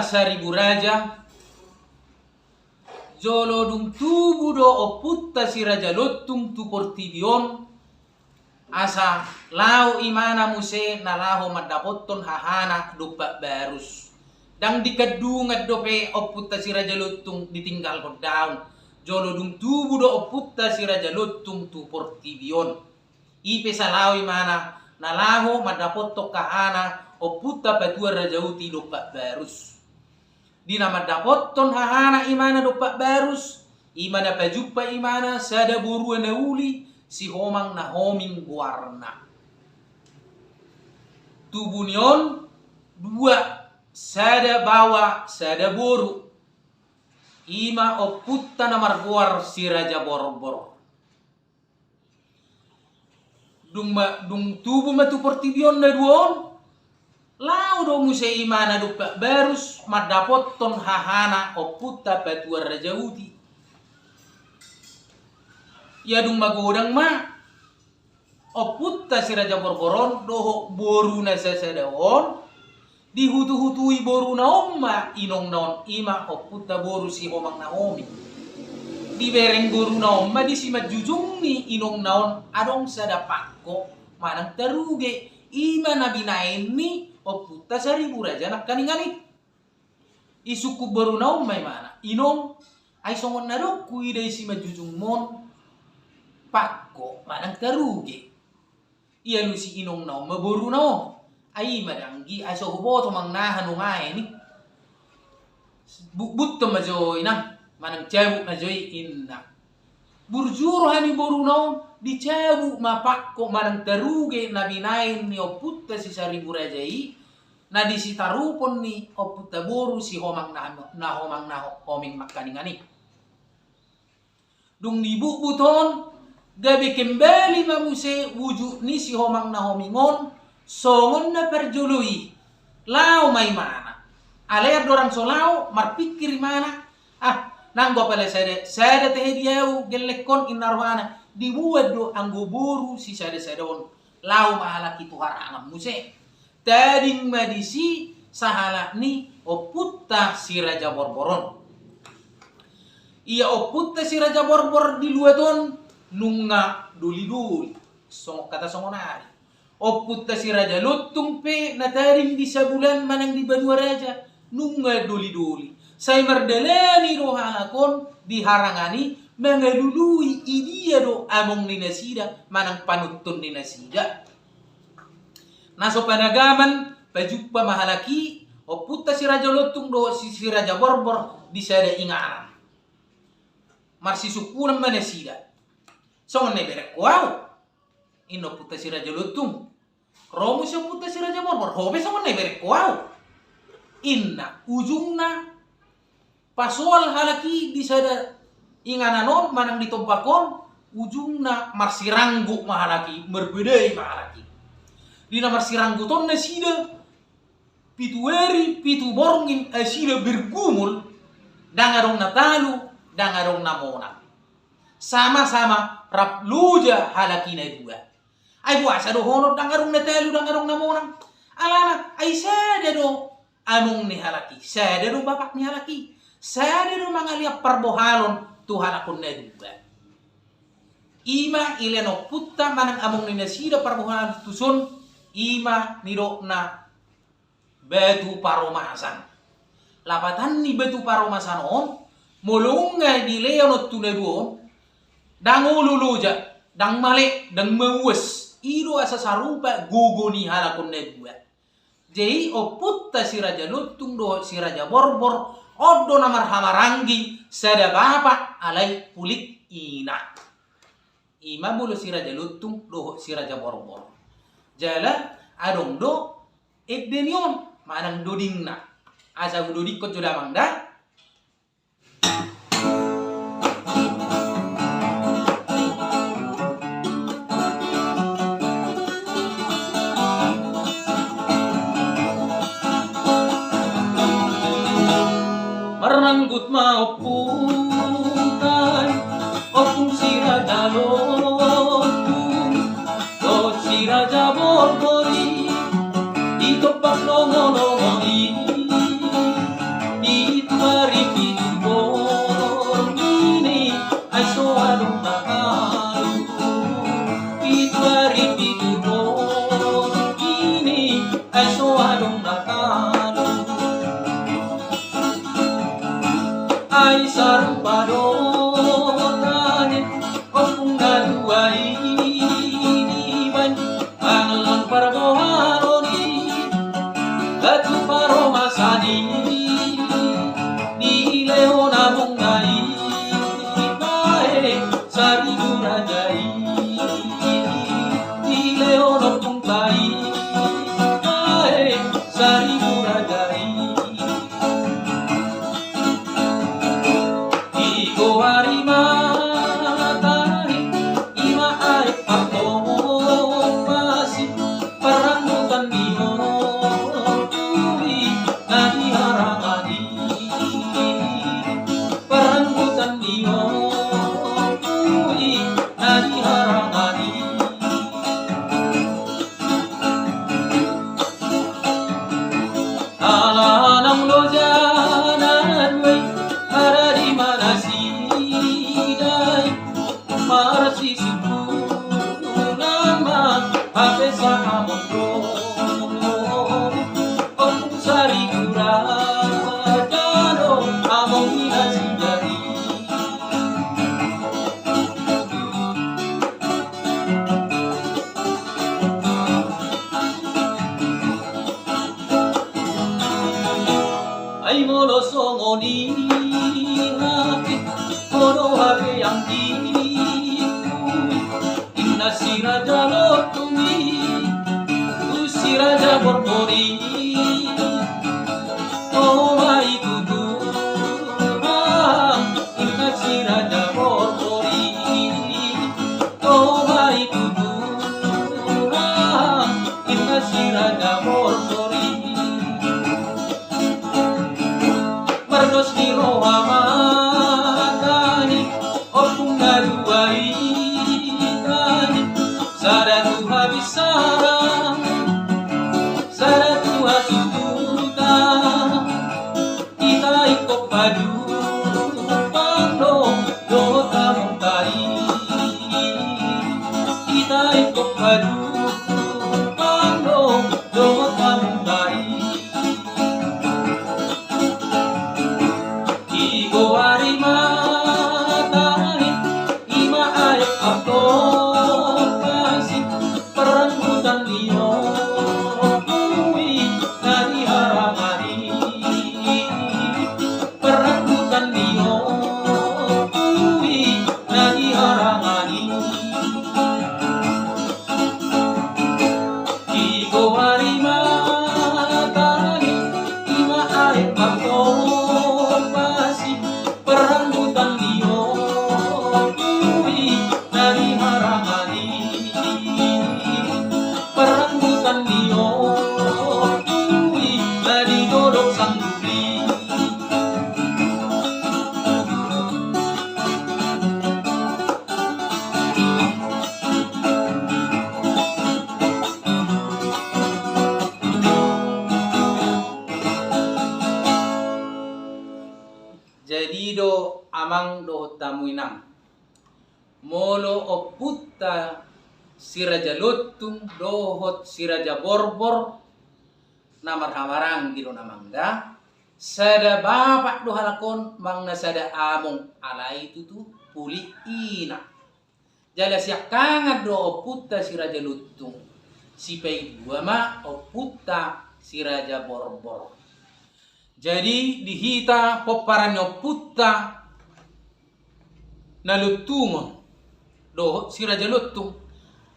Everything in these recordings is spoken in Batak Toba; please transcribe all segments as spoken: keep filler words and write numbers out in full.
Saribu Raja, jolo dung tubu do ompunta si Raja Lontung tu portibi on, asa laho imana muse na laho mandapothon hahana dompak barus. Ndang di Kandungan dope ompunta si Raja Lontung ditinggalhon daong, jolo dung tubu do ompunta si Raja Lontung tu portibi on. I pe sai laho imana na laho mandapothon hahana ompunta Patuan Raja Uti dompak barus. Di na mandapothon hahana imana dompak barus, ima na pajumpa imana sada borua na uli, si Homang Nahoming goarna. Tubu ni on dua, sada baoa sada boru. Ima ompunta na margoar si Raja Borbor. Dung ma, dung tubu ma tu portibi on na dua on, laho do muse imana dompak barus mandapothon hahana ompunta Patuan Raja Uti. Ia dung magodang ma ompunta si Raja Borbor on dohot boruna sasada on, dihutuhutui boruna on ma inongna on, ima ompunta boru si Homang Nahoming. Dibereng boruna on ma di simanjujung ni inongna on adong sada pangko manang taruge, ima na binaen ni ompunta Saribu Raja nangkaningan i. Isungkun boruna on ma imana, "Inong, ai songon na adong huida i simanjujungmon pangko manang taruge." Ialusi inongna on ma boruna on. "Ai ima danggi, ai so huboto manang aha nunga i." "Butbuthon ma jo i, Inang, manang cabut ma jo i," inna. Burju roha ni boruna on, dicabut ma pangko manang taruge na binaen ni ompunta si Saribu Raja i, na disitarupon ni ompunta boru si Homang Nah-, Nahomang Nahoming nangkaningan i. Dung dibutbut on, gabe kembali ma muse wujud ni si Homang Nahoming on songon na parjolo i. Laho ma imana. Alai andorang so laho, marpingkir imana, "Ah, nanggo apala sada, sada tehe di ahu gellenghon," inna rohana. Diboan do anggo boru sisadasada on. Laho ma halak i tu harangan muse. Tading ma disi sahalak ni ompunta si Raja Borbor on. Ia ompunta si Raja Borbor di luat on nunga dolidoli, songon hata songonari. Ompunta si Raja Lontung pe na tading di Sabulan manang di Banua Raja nunga dolidoli. Sai mardalani do halak on di harangan i mangalului i dia do among ni nasida manang panuntun ni nasida. Na so panagaman, pajumpa ma halak i ompunta si Raja Lontung dohot si, si Raja Borbor di sada inganan. Marsisungkunan ma nasida. "Songon na ibereng ho ahu?" inna ompunta si Raja Lontung. Ro muse ompunta si Raja Borbor, "Ho pe songon na ibereng ho ahu?" inna. Ujungna pasoal halak i di sada inganan on manang di tombak on, ujungna marsiranggut ma halak i, marbadai ma halak i. Di na marsiranggut on nasida, pitu ari, pitu borngin, eh, nasida bergumul, ndang adong na talu, ndang adong na monang. Sama-sama rap loja halak i na dua. Ai boasa dohonon ndang adong na talu, ndang adong na monang? Alana, ai sada do among ni halak i, sada do bapak ni halak i, sada do mangalean parbohalon tu halak on na dua. Ima ilean ompunta manang among ni nasida parbohalon tuson, ima nidokna batu paromasan. Lapatan ni batu paromasan on, molo nunga dilean on tu na dua on, ndang olo loja, ndang male, ndang mauas. I do asa sarupa gogo ni halak on na dua. Jadi ompunta si Raja Lontung dohot si Raja Borbor, on do na marhahamaranggi, sada bapak alai pulik ina. Ima molo si Raja Lontung dohot si Raja Borbor. Jala adong do ende ni on manang dodingna. Asa hudodingkon jo damang da. Maranggut ma ompunta i, ompung si Raja Lontung dohot si Raja Borbor i, di tombak nongonongon i. Dibaen pangallang parboharon i, batu parhomasan i, dilehon amongna i, bae Saribu Raja i, dilehon ompunta i, bae Saribu Raja i. Digoari ma tahe, i ma aek parhomasan i, paranggutan ni ompu i na di harangan i. Paranggutan ni ompu i na di harangan i. Ala naung loja na dua i, ala di ma nasida i, marsisimpulan ma hape saamong do. Ompu Saribu Raja do among ni nasida i. Ai molo songon i hape, molo hape anggiku, inna si Raja Lontung i, tu si Raja Borbor i, o ma i tutu, ah, inna si Raja Borbor i. O ma i tutu, ah, inna si Raja Borbor i. Mardos ni roha ma tahe, ompung na dua i tahe, sada tu habinsaran, sada tu hasuhuton. Hita ingkon pajumpang do dohot amongta i. Hita ingkon pajumpang do dohot amongta i. Digoari ma tahe, i ma aek parhomasan i, paranggutan ni ompu i na di harangan i. Paranggutan ni ompu i na di harangan i. Digoari ma tahe, i ma aek parhomasan i, paranggutan ni ompu i na di harangan i. Paranggutan ni ompu i na di Dolok Sanduli. Jadi do amang dohot hamu inang, molo ompunta si Raja Lontung dohot si Raja Borbor, na marhahamaranggi do na mangga, sada bapak do halak on manang na sada among, alai tutu puli ina. Jala siangkangan do ompunta si Raja Lontung, sipaidua ma ompunta si Raja Borbor. Jadi di hita pomparan ni ompunta na lontungon dohot si Raja Lontung.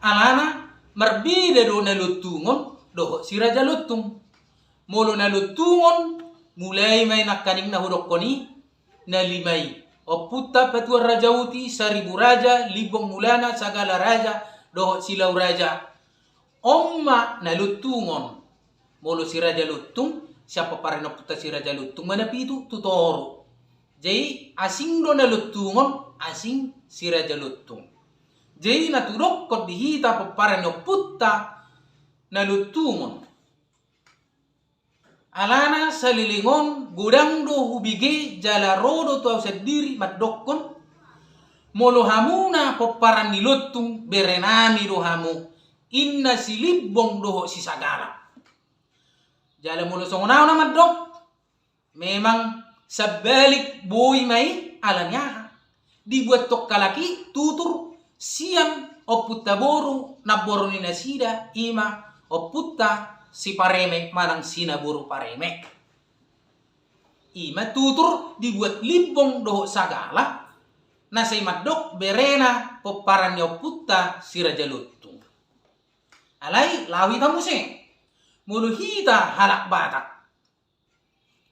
Alana marbeda do na lontungon dohot si Raja Lontung. Molo na lontungon, mulai ma i nangkaning na hudokkon i, na lima i. Ompunta Patuan Raja Uti, Saribu Raja, Limbong Mulana, Sagala Raja, dohot Silau Raja. On ma na lontungon. Molo si Raja Lontung, sian pomparan ni ompunta si Raja Lontung ma na pitu tu toru. Jadi asing do na lontungon, asing si Raja Lontung. Jadi na hudokkon di hita pomparan ni ompunta na lontungon. Alana saleleng on godang do hubege jala ro do tu ahu sandiri mandokkon, molo hamuna pomparan ni lontung, berenami do hamu, inna si Limbong dohot si Sagala. Jala molo songon ahu na mandok, memang sambalik boi ma i, ala ni aha? Dibuathon halak i tutur sian Ompunta boru, namboru ni nasida, ima ompunta si Pareme manang si naboru Pareme. Ima tutur dibuat Limbong dohot Sagala, na sai mandok berena pomparan ni ompunta si Raja Lontung. Alai laho hita muse. Molo hita halak Batak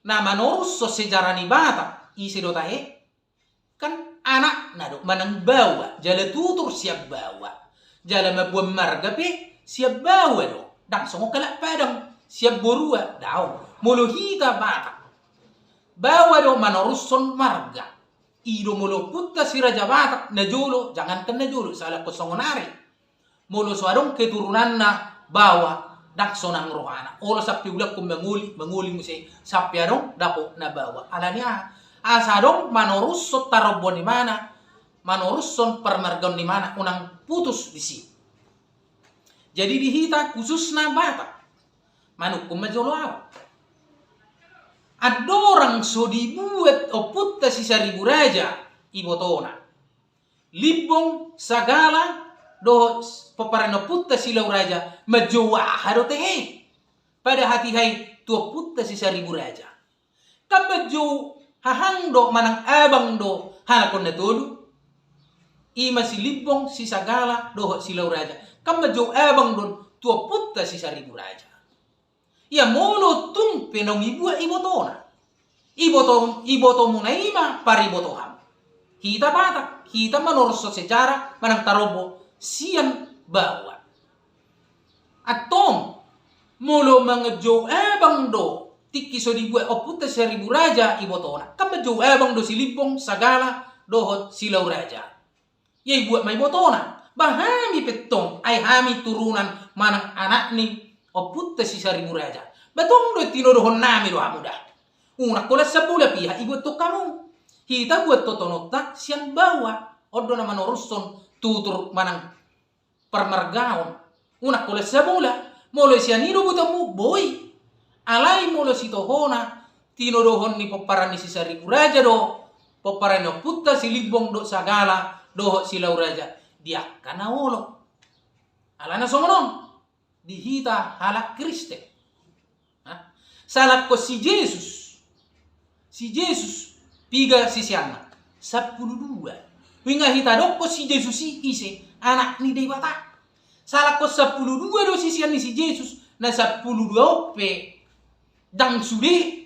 na manorushon sejarah ni Batak, ise do tahe? Kan anakna do manang baoa, jala tutur sian baoa. Jala mamboan marga pe sian baoa do. Ndang songon halak Padang, sian borua, daong. Molo hita Batak, baoa do manorushon marga. I do molo ompunta si Raja Batak najolo, jangankan najolo, sahalak songon ari. Molo so adong keturunanna baoa, ndang sonang rohana. Olo sampe ulakkon mangoli, mangoli muse sampe adong dapotna baoa. Alani aha? Asa adong manorushon tarombo ni imana, manorushon parmargaon ni imana, unang putus disi. Jadi di hita khususna Batak, manungkun ma jolo ahu. Andorang so dibuat ompunta si Saribu Raja ibotona, Limbong, Sagala dohot pomparan ni ompunta si Lauraja, manjou aha do tahe? Pada hatiha i tu ompunta si Saribu Raja. Kan manjou hahang do manang abang do halak on na tolu? Ima si Limbong, si Sagala dohot si Lauraja. Kan manjou abang do on tu ompunta si Saribu Raja. Ia molo tung pe naung ibuat ibotona, iboto, ibotomuna i ma paribotoham. Hita Batak, hita manorushon sejarah manang tarombo sian baoa. Antong, molo manjou abang do tingki so dibuat ompunta si Saribu Raja ibotona, kan manjou abang do si Limbong, Sagala dohot si Lauraja. Ia ibuat ma ibotona. Ba hami pe tong, ai hami turunan manang anak ni ompunta si Saribu Raja. Ba tong do tinodohonnami do hamu da. Unang holan sambola pihak ibuathon hamu. Hita buat totononta sian baoa. On do na manorushon tutur manang parmargaon. Unang holan sambola. Molo sian i do buatonmu, boi. Alai molo sitohona, tinodohon ni pomparan ni si Saribu Raja do pomparan ni ompunta si Limbong dohot Sagala dohot si Lauraja di angka na olo. Alana songon on di hita halak Kristen. Hah? Sahalak on si Jesus. Si Jesus, piga siseanna? Sampulu dua. Huingat hita dokkon si Jesus i ise? Anak ni Debata. Sahalak on sampulu dua do sisean ni si Jesus, na sampulu dua on pe ndang sude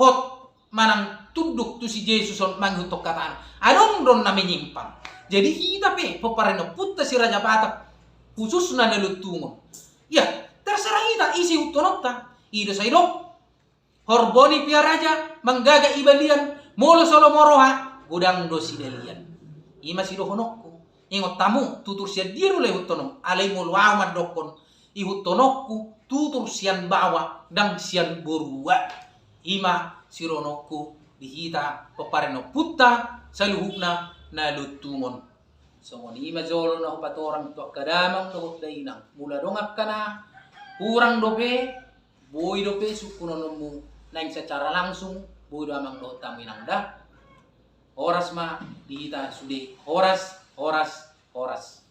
hot manang tunduk tu si Jesus on mangihuthon hatana. Adong do na menyimpang. Jadi hita pe pomparan ni ompunta si Raja Batak, khususna na lontungon. Ia, terserah hita ise ihuthononta. I do sai didok, horbo ni pea raja, manggaga i balian, molo so lomo roha, godang do sidalian. I ma sidohononku. Ingot hamu, tutur sian dia do lae ihuthononmu? Alai molo ahu mandokkon, ihuthononku tutur sian baoa, ndang sian borua. I ma sidohononku di hita pomparan ni ompunta saluhutna na lontungon. Songon i ma jolo na hupatorang tu angka damang dohot dainang. Molo adong angka na hurang dope, boi dope sungkunonmu naeng secara langsung, boi do amang dohot hamu inang da. Horas ma di hita sude, horas, horas, horas.